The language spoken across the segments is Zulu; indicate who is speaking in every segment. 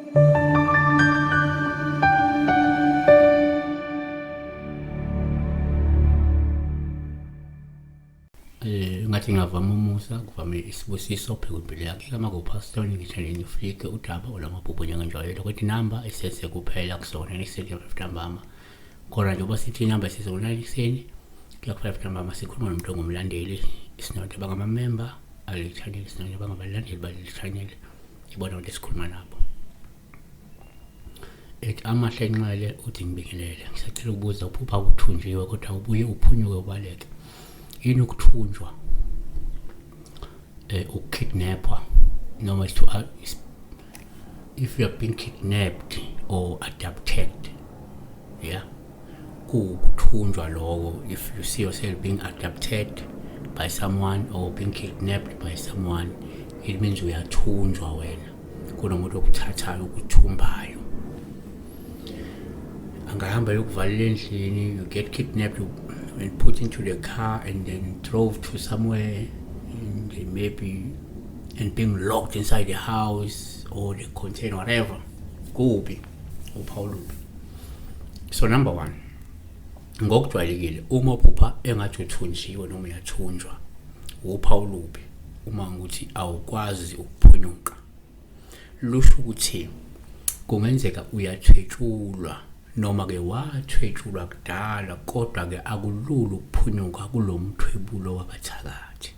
Speaker 1: Ngathi ngavama umusa kuvame isibusiso pheka impilo yakhe kama kupastor ngithanda ngifike udaba olamaphupho njengenjwayelo kodwa inamba esese kuphela kusona ekuseni ntambama khona njengoba sithi inamba esese ku-9 ekuseni kuya ku-5 ntambama sikhuluma nomuntu ongumlandeli sinabantu abangamamemba aleli channel, sinabantu abangabalandeli baleli channel, ibona abantu esikhuluma nabo. Ethi amahle enxele uthi ngibingelele, ngisacela ukubuza, uphupha uthunjiwe kodwa ubuye uphunyuke ubaleke, yini ukuthunjwa? Ukukidnapwa noma is to if you have been kidnapped or adopted, yeah, kuwukuthunjwa lokho. If you see yourself being adopted by someone or being kidnapped by someone, it means uyathunjwa wena, kunomuntu okuthathayo, ukuthumbayo, angahamba yokuvalela endlini. You get kidnapped and put into the car and then drove to somewhere and maybe and being locked inside the house or the container, whatever. Kubi, uphawu lubi. So number one, ngokujwayelekile uma uphupha engathi uthunjiwe noma uyathunjwa, uphawu lubi uma ukuthi awukwazi ukuphunyuka. Lusho ukuthi kungenzeka uyathwetshulwa noma ke wathwetshulwa kudala, kodwa ke akulula ukuphunyuka kulomthwebulo wabathakathi.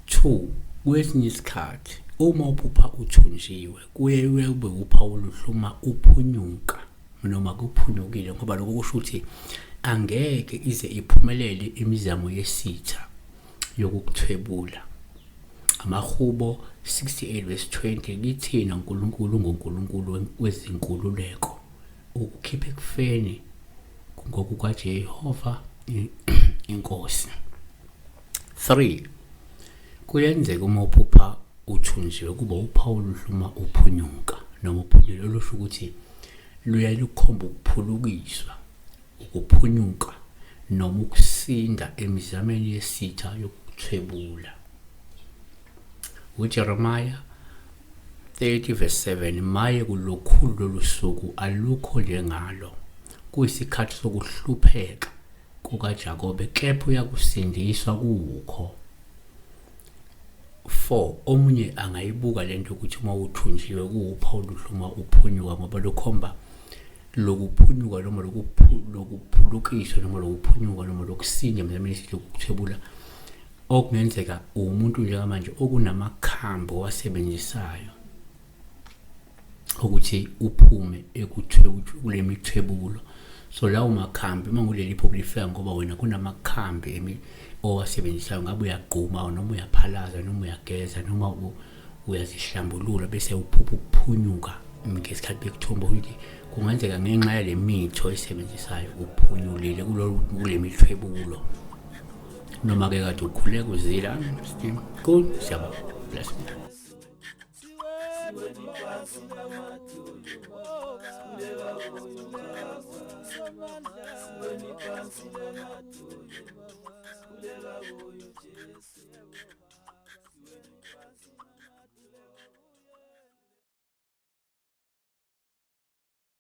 Speaker 1: 2, kwesinye isikhathi uma uphupha uthunjiwe kuye kube uphawu oluhle uma uphunyuka noma kuphunyukile, ngoba lokho kusho ukuthi angeke ize iphumelele imizamo yesitha yokukuthwebula. Amahubo 68 verse 20, kithina uNkulunkulu unguNkulunkulu wezinkululeko, ukukhipha ekufeni ngokukaJehova inkosi. 3, kuyenzeka uma uphupha uthunjiwe kuba uphawu oluhle uma uphunyuka noma uphunyule, olusho ukuthi luyaye lukhomba ukuphulukiswa, ukuphunyuka noma ukusinda emizameni yesitha yokuthwebula. UJeremiah 30 verse 7, maye kulokhulu lolu suku, alukho njengalo, kuyisikhathi sokuhlupheka kukaJakobe, kepha uyakusindiswa kukho. 4, omunye angayibuka lento ukuthi uma uthunjiwe kuwuphawu oluhle uma uphunyuka, ngoba lukhomba lokuphunyuka noma lokuphulukiswa noma lokuphunyuka noma lokusinda emzameni lokuthwebula. Okungenzeka umuntu njengamanje okunamakhambi owasebenzisayo ukuthi uphume kule mithwebulo. So lawo makhambi, uma nguleli phupho lifika ngoba wena kunamakhambi owasebenzisayo, ngabe uyagquma noma uyaphalaza noma uyageza noma uyazihlambulula, bese uphupha ukuphunyuka ngesikhathi bekuthomba, ukuthi kungenzeka ngenxa yale mithi oyisebenzisayo uphunyulile kule mithwebulo, noma ke kade ukhuleka uzila. Cool, siyabonga. Bless me.